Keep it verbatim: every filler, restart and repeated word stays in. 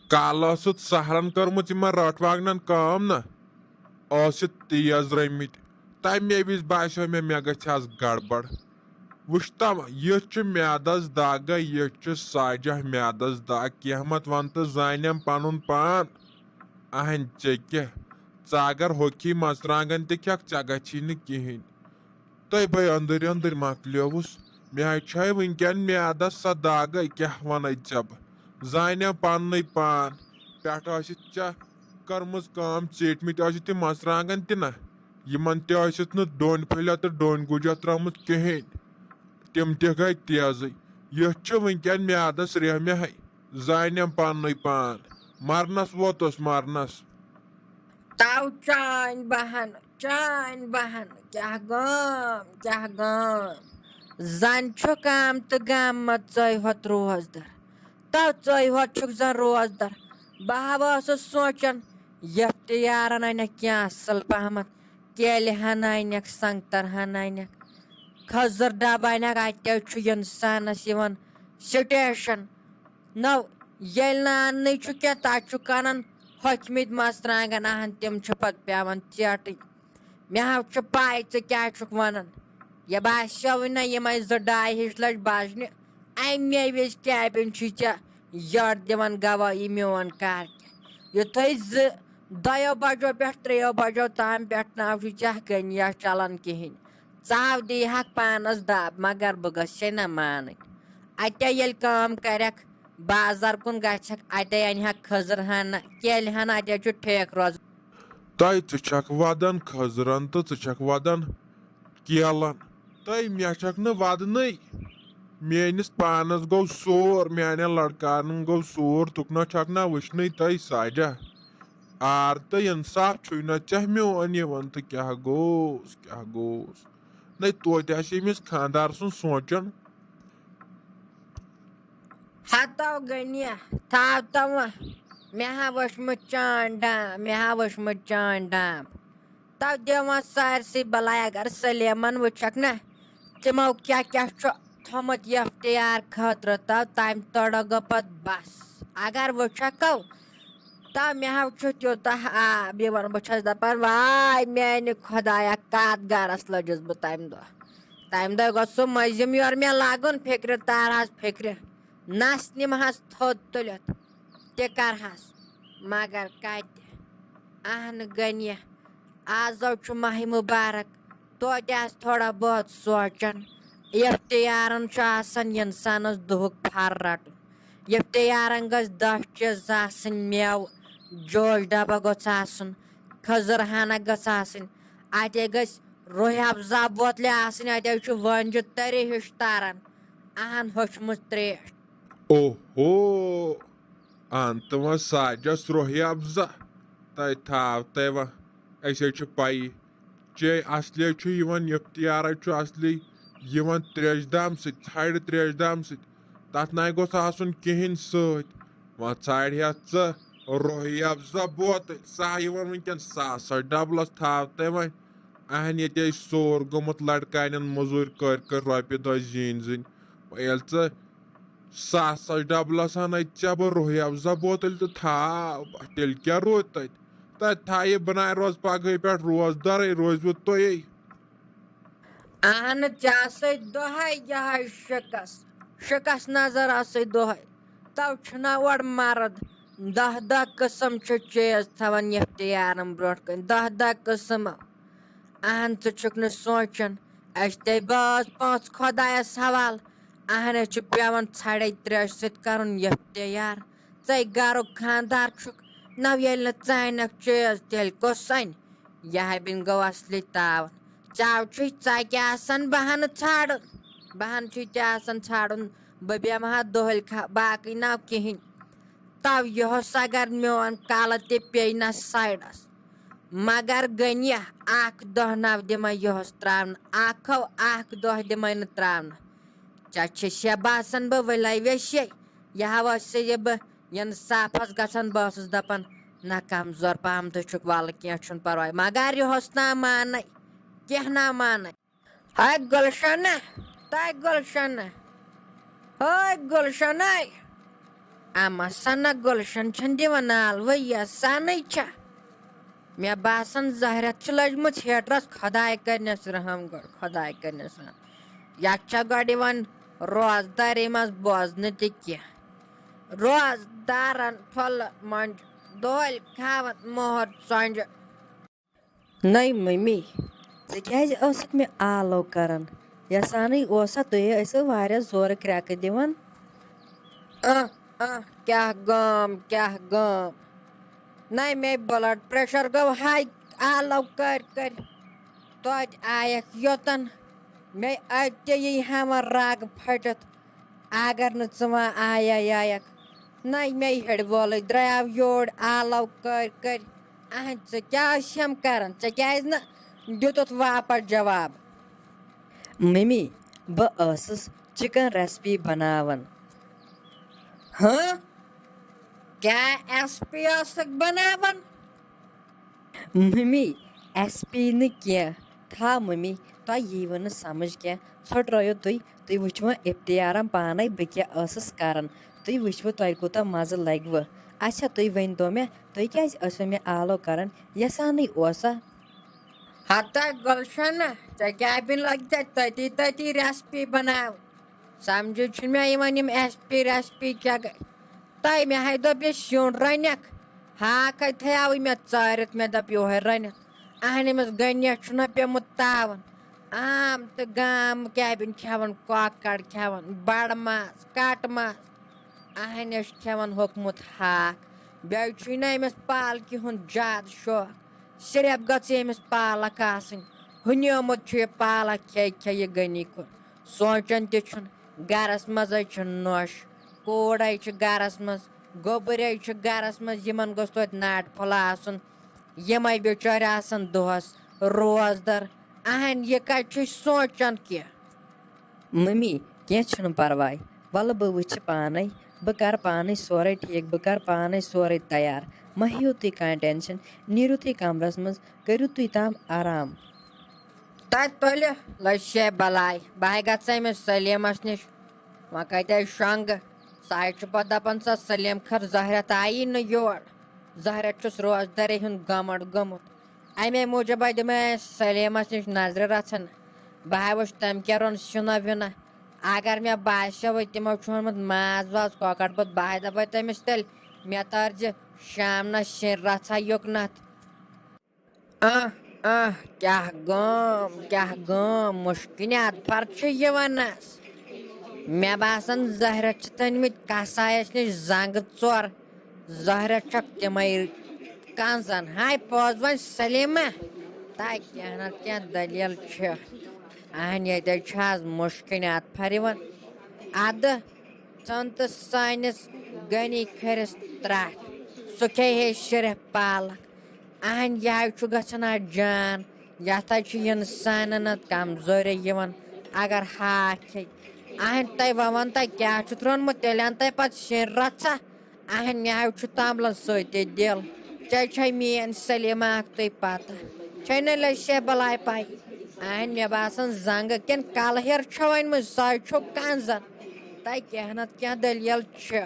کالہٕ ٲسٕتھ سحرن کٔرمٕژ یِمن رٲٹھ واگنن کٲم نہ، ٲسِتھ تیز رٔمٕتۍ۔ تَمے وِزِ باسیو مےٚ، مےٚ گژھِ آز گڑبڑ۔ وٕچھتم، یہِ چھُ میادس دگ، یہِ چھُ ساجہ میادس دگ۔ کینٛہہ مت ون تہٕ زانٮ۪م پنُن پان۔ اہن ژےٚ کیٛاہ؟ ژٕ اگر ہوٚکھی مرژٕوانٛگن تہِ کھٮ۪کھ، ژےٚ گژھی نہٕ کِہینۍ۔ تہٕ بہٕ أنٛدٕرۍ أنٛدٕرۍ مۄکلیووُس۔ مےٚ حظ چھے وٕنکٮ۪ن میادس سۄ دگ، کیٛاہ وَنے ژےٚ بہٕ؟ زانٮ۪م پننُے پان۔ پٮ۪ٹھٕ ٲسِتھ ژےٚ کٔرمٕژ کٲم، ژیٖٹمٕتۍ ٲسِتھ تِم مرژٕوانٛگن تہِ نہ، یِمن تہِ ٲسِتھ نہٕ ڈوٗنۍ پھٔلۍ تہٕ ڈوٗنۍ گُجہِ ترٲومٕژ کِہینۍ۔ تِم تہِ گٔے تیزٕے۔ یُتھ چھُ وٕنکٮ۪ن میادس ریہہ مےٚ ہے۔ زانٮ۪م پننُے پان۔ مرنس ووتُس، مرنس۔ تَو چانۍ بہن، چانۍ بہن، کیٛاہ گام، کیٛاہ گام۔ زَن چھُ کام تہٕ گام مہ ژٲے ہوت روزدر۔ تَو ژٲے ہوت چھُکھ زَن روزدر۔ بہٕ ہا ٲسٕس سونٛچان، یَتھ تہِ یارَن اَنٮ۪کھ کینٛہہ اَصٕل پَہمَتھ، کیلہِ ہَن اَنٮ۪کھ، سنٛگتَر ہَن اَنٮ۪کھ، کھٔزٕر ڈَبہٕ اَنٮ۪کھ، اَتہِ حظ چھُ اِنسانَس یِوان سٹیشن۔ نو، ییٚلہِ نہٕ اَننٕے چھُ کینٛہہ، تَتہِ چھُ کٕنان ہوٚکھمٕتۍ مرژٕوانٛگن، اَہَن، تِم چھِ پَتہٕ پٮ۪وان ژیٹٕنۍ۔ مےٚ حظ چھُ پَے ژٕ کیٛاہ چھُکھ وَنان۔ یہِ باسیوٕے نہ یِمَے زٕ ڈاے ہِش لَچھ بَجنہِ، اَمے وِزِ کیٛابِن چھُے ژےٚ یٔڈ دِوان گوٲہی میون کَر کیٛاہ۔ یُتھُے زٕ، دۄیو بَجو پٮ۪ٹھ ترٛیٚیو بَجو تام پٮ۪ٹھ نہ چھُے ژےٚ غنیہ چَلان کِہیٖنۍ۔ ژاو دی ہَکھ پانَس دَب، مگر بہٕ گٔژھے نہ مانٕنۍ۔ اَتے ییٚلہِ کٲم کَرٮ۪کھ، بازر کُن گژھکھ، اتے انہِ ہا کھٔزٕر ہنا، کیلہِ ہنا، اتے چھُ ٹھیک روزان۔ تۄہہِ ژٕ چھکھ ودان کھٔزرن تہٕ ژٕ چھکھ ودان کیلن۔ تۄہہِ مےٚ چھکھ نہٕ ودنٕے۔ میٲنِس پانس گوٚو سور، میانٮ۪ن لڑکارن گوٚو سور، تُکنہ چھکھ نہ وٕچھنٕے تۄہہِ ساجہ۔ آر تہٕ انصاف چھُے نہ ژےٚ میون یِوان تہٕ کیٛاہ گوٚوس، کیٛاہ گوٚوس؟ نَے توتہِ آسہِ أمِس خانٛدار سُنٛد سونٛچُن۔ ہتو غنیہ، تھاو تو وۄنۍ۔ مےٚ ہا وٕچھمُت چانٛڈ ڈام، مےٚ ہا وٕچھمُت چانٛڈ ڈام۔ تو دِوان سارسٕے بلاے، اگر سلیمن وٕچھکھ نہ، تِمو کیٛاہ کیٛاہ چھُ تھوٚمُت یفتیار خٲطرٕ، تو تَمہِ تورٕ گوٚو پتہٕ بس۔ اگر وٕچھکھ تو، تو مےٚ ہا چھُ تیوٗتاہ آب یِوان، بہٕ چھَس دَپان، واے میٛانہِ خۄدایا، کَتھ گَرَس لٔجِس بہٕ تَمہِ دۄہ۔ تَمہِ دۄہ گوٚژھ سُہ مٔنٛزِم یورٕ مےٚ لَگُن فِکرِ، تارہَس فِکرِ، نَس نِمہَس تھوٚد تُلِتھ، تہِ کَرہَس، مگر کَتہِ؟ اَہنہٕ غنیہ، آزو چھُ ماہِ مُبارک، توتہِ آسہٕ تھوڑا بہت سونٛچان۔ اِفتِیارَن چھُ آسان اِنسانَس دُہُک پھر رَٹُن۔ اِفتِیارَن گٔژھ دَہ چیٖز آسٕنۍ، مٮ۪وٕ، جوش ڈَبہٕ گوٚژھ آسُن، کھٔزٕر ہَنا گٔژھ آسٕنۍ، اَتے گٔژھ روح افزا بوتلہِ آسٕنۍ، اَتے چھُ وٲنجہِ تٔرِ ہِش تَران، اَہَن ہوٚچھمٕژ ترٛیش۔ اوہو، اَن تہٕ وۄنۍ ساجَس روح افزا، تَے تھاو تَے وۄنۍ، أسۍ حظ چھِ پَیی۔ چے اصلی چھُ یِوان، اِفتِیارے چھُ اصلی یِوان تریشہِ دام سۭتۍ، ژھرِ تریشہِ دام سۭتۍ۔ تَتھ نَے گوٚژھ آسُن کِہیٖنۍ سۭتۍ۔ وۄنۍ ژھانٛڈِ ہا ژٕ روح افزا بوتٕلۍ، سۄ ہا یِوان وٕنکٮ۪ن ساسَس ڈبلَس۔ تھاو تَے وۄنۍ۔ اہن ییٚتہِ ٲسۍ سور گوٚمُت لڑکانٮ۪ن مٔزوٗرۍ کٔرۍ کٔرۍ رۄپیہِ دۄہ زیٖنۍ زیٖنۍ۔ وۄنۍ ییٚلہِ ژٕ ساسَس ڈبلَس اَنَے ژےٚ بہٕ روح افزا بوتٕلۍ تہٕ تھاو، تیٚلہِ کیٛاہ روٗد تَتہِ؟ تَتہِ تھایہِ بہٕ نَے روزٕ پَگہٕے پٮ۪ٹھ روزدَرٕے، روزِوٕ تُہی۔ اہنہٕ، ژےٚ آسَے دۄہَے یِہوٚے شِکَس، شِکَس نظر آسَے دۄہَے۔ تو چھُنہ اورٕ مرد دَہ دَہ قٕسٕم چھِ چیٖز تھاوان یَتھ تیارَن برٛونٛٹھ کَنہِ، دَہ دَہ قٕسٕم۔ اہن، ژٕ چھُکھ نہٕ سونٛچان، اَسہِ تے باز پانٛژھ خۄدایَس حوال۔ اہن، اَسہِ چھُ پٮ۪وان ژھَڑے ترٛیشہِ سۭتۍ کَرُن یَتھ تیار۔ ژَے گَرُک خانٛدار چھُکھ، نَو ییٚلہِ نہٕ ژٕ اَنَکھ چیٖز، تیٚلہِ کُس اَنہِ؟ یہِ ہا بِن گوٚو اَصلی تاوَن۔ ژاو چھُے، ژَے کیٛاہ آسَن بَہانہٕ ژھانٛڈُن؟ بَہانہٕ چھُے ژےٚ آسَن ژھانٛڈُن، بہٕ بیٚہمہٕ ہا دۄہلہِ کھا-، باقٕے ناو کِہیٖنۍ۔ تَو یِہُس اگر میون کَلہٕ تہِ پیٚیہِ نہ سایڈَس، مگر غنیہ، اَکھ دۄہ ناو دِمَے یِہُس ترٛاونہٕ، اَکھ ہو اَکھ دۄہ دِمَے نہٕ ترٛاونہٕ۔ ژےٚ چھِ شےٚ باسان بہٕ ؤلے ویشے، یہِ ہا ٲسے یہِ بہٕ اِنصافَس گژھان، بہٕ ٲسٕس دَپان، نہ کَمزور پَہَم تہِ چھُکھ، وَلہٕ کینٛہہ چھُنہٕ پَرواے، مگر یِہُس نہ مانَے، کینٛہہ نہ مانَے۔ ہاے گُلشنہ، تاے گُلشنہ، ہاے گُلشنہ۔ اما سنہ گُلشن چھن دِوان نالوٕ، یۄس سنٕے چھےٚ۔ مےٚ باسان زہرت چھِ لٔجمٕژ ہیٹرس۔ خۄداے کٔرنس رحم گۄڈٕ، خۄداے کٔرنس رحم۔ یتھ چھےٚ گۄڈٕ یِوان روزدٲری منٛز بوزنہٕ تہِ کینٛہہ۔ روزدارن پھۄلہٕ مۄنجہِ، دۄہلۍ کھاوان مۄہر ژۄنجہِ۔ نٔے مٔمی، ژٕ کیٛازِ ٲسٕکھ مےٚ آلو کران؟ یژھانٕے اوسا تُہۍ ٲسِو واریاہ زورٕ کرٛٮ۪کہٕ دِوان۔ اہ، اہ، کیٛاہ گام، کیٛاہ گام۔ نَے مےٚ بلڈ پریشر گوٚو ہاے آلو کٔرۍ کٔرۍ۔ توتہِ آیکھ یوٚتن۔ مےٚ اَتہِ یی ہاوان رگ پھٔٹِتھ۔ اگر نہٕ ژٕ وۄنۍ آیے یایکھ۔ نَے مےٚ ہیٚرِ وولٕے درٛاو یور آلو کٔرۍ کٔرۍ۔ اہن، ژٕ کیٛاہ ٲسۍ ہم کران؟ ژےٚ کیٛازِ نہٕ دیُتُتھ واپس جواب؟ ممی، بہٕ ٲسٕس چکن ریسپی بناوان۔ ہاں؟ کیٛاہ ایس پی ٲسٕکھ بناوان؟ ممی، ایس پی نہٕ کینٛہہ۔ تھا ممی، تۄہہِ ییٖوٕ نہٕ سمجھ کینٛہہ۔ ژھۄٹرٲیِو تُہۍ، تُہۍ وٕچھوٕ افتیارن پانے بہٕ کیٛاہ ٲسٕس کران۔ تُہۍ وٕچھوٕ تۄہہِ کوٗتاہ مزٕ لگوٕ۔ اچھا، تُہۍ ؤنۍ تو مےٚ، تُہۍ کیٛازِ ٲسوٕ مےٚ آلو کران؟ یژھانٕے اوسا؟ ہتا گُلشنہ، ژےٚ کیٛاہ بِن لگہِ ژےٚ تٔتی تٔتی ریسپی بناو؟ سمجھے چھُنہٕ مےٚ یِوان یِم ایس پی ریسپی کیٛاہ گٔے۔ تۄہہِ مےٚ ہاے دوٚپ یہِ سیُن رٔنِکھ، ہاکھ ہاے تھیاوٕے مےٚ ژٲرِتھ، مےٚ دوٚپ یِہوے رٔنِتھ۔ اہن أمِس گٔنِیَس چھُنہ پیوٚمُت تاوَن۔ عام تہٕ گام کیٛاہ بِن کھٮ۪وان، کۄکَر کھٮ۪وان، بَڑٕ ماز، کَٹہٕ ماز۔ اہن أسۍ چھِ کھٮ۪وان ہوٚکھمُت ہاکھ۔ بیٚیہِ چھُے نہ أمِس پالکہِ ہُنٛد زیادٕ شوق۔ صرف گٔژھ أمِس پالک آسٕنۍ۔ ہُنیومُت چھُ یہِ پالک کھے کھے یہِ غنی کُن۔ سونٛچان تہِ چھُنہٕ، گرس منٛزے چھُنہٕ نوٚش۔ کوٗر ہے چھِ گرس منٛز، گوٚبُر ہے چھُ گرس منٛز، یِمن گوٚژھ توتہِ ناٹہِ پھوٚلہ آسُن۔ یِمے بِچٲرۍ آسن دۄہس روزدر۔ اہن، یہِ کتہِ چھُ سونٛچان کینٛہہ؟ ممی، کینٛہہ چھُنہٕ پرواے، وَلہٕ بہٕ وٕچھِ پانے، بہٕ کَرٕ پانے سورُے ٹھیٖک، بہٕ کَرٕ پانے سورُے تیار۔ مہ ہیٚیِو تُہۍ کانٛہہ ٹینشن، نیٖرِو تُہۍ کمرس منٛز، کٔرِو تُہۍ تام آرام۔ تَتہِ تُلہِ لٔج شے بلاے، بہٕ ہاے گژھٕ أمِس سلیمس نِش، وۄنۍ کَتہِ آیہِ شۄنٛگہٕ؟ سُہ ہاے چھُ پتہٕ دَپان، سۄ سلیم خٲر زہرت آیی نہٕ یور، زہرت چھُس روزدرے ہُنٛد گمنڈ گوٚمُت۔ اَمے موٗجوٗب دِمے أسۍ سلیمس نِش نظرِ رژھن۔ بہٕ ہا وٕچھ تٔمۍ کیٛاہ روٚن سیُنہ ویُنہ۔ اگر مےٚ باسیوٕے تِمو چھُ اوٚنمُت ماز واز، کۄکر پوٚت، بہٕ ہا دَپے تٔمِس تیٚلہِ، مےٚ تٲرزِ شامنس شِنۍ رژھا یُکنتھ۔ آہ، آہ، کیٛاہ گام، کیٛاہ گام، مُشکِنیات پر چھِ یِوان نس۔ مےٚ باسان زہرت چھِ تٔنمٕتۍ کسایس نِش زنٛگہٕ ژور۔ زہرہ چھکھ تِمے کنزن۔ ہاے پوز وۄنۍ سلیمہ، تہ کینٛہہ نتہٕ کینٛہہ دٔلیٖل چھِ۔ اہن ییٚتہِ چھِ آز مُشکِنیات پھرِوان۔ ادٕ ژھٕن تہٕ سٲنِس غنی کھرِس ترٛٹھ، سُہ کھیٚیہِ ہے صرف پالک۔ اہن یہِ حظ چھُ گژھان آز جان، یتھ حظ چھُ انسانن اتھ کمزوری یِوان اگر ہاکھ کھیٚیہِ۔ اہن تۄہہِ وۄنۍ ووٚن تۄہہِ کیٛاہ چھُتھ روٚنمُت، تیٚلہِ ان تۄہہِ پتہٕ شِنۍ رژھا۔ اہن مےٚ حظ چھُ توٚملن سۭتۍ تہِ دِل۔ ژےٚ چھے میٲنۍ سلیمہ اکھ تُے پتہ۔ چھے نہ لٔج سے بلاے پاے۔ اہن مےٚ باسان زنگہٕ کِنہٕ کلہٕ ہیر چھو أنمٕژ، سۄے چھو کنزن۔ تۄہہِ کینٛہہ نتہٕ کینٛہہ دٔلیٖل چھِ۔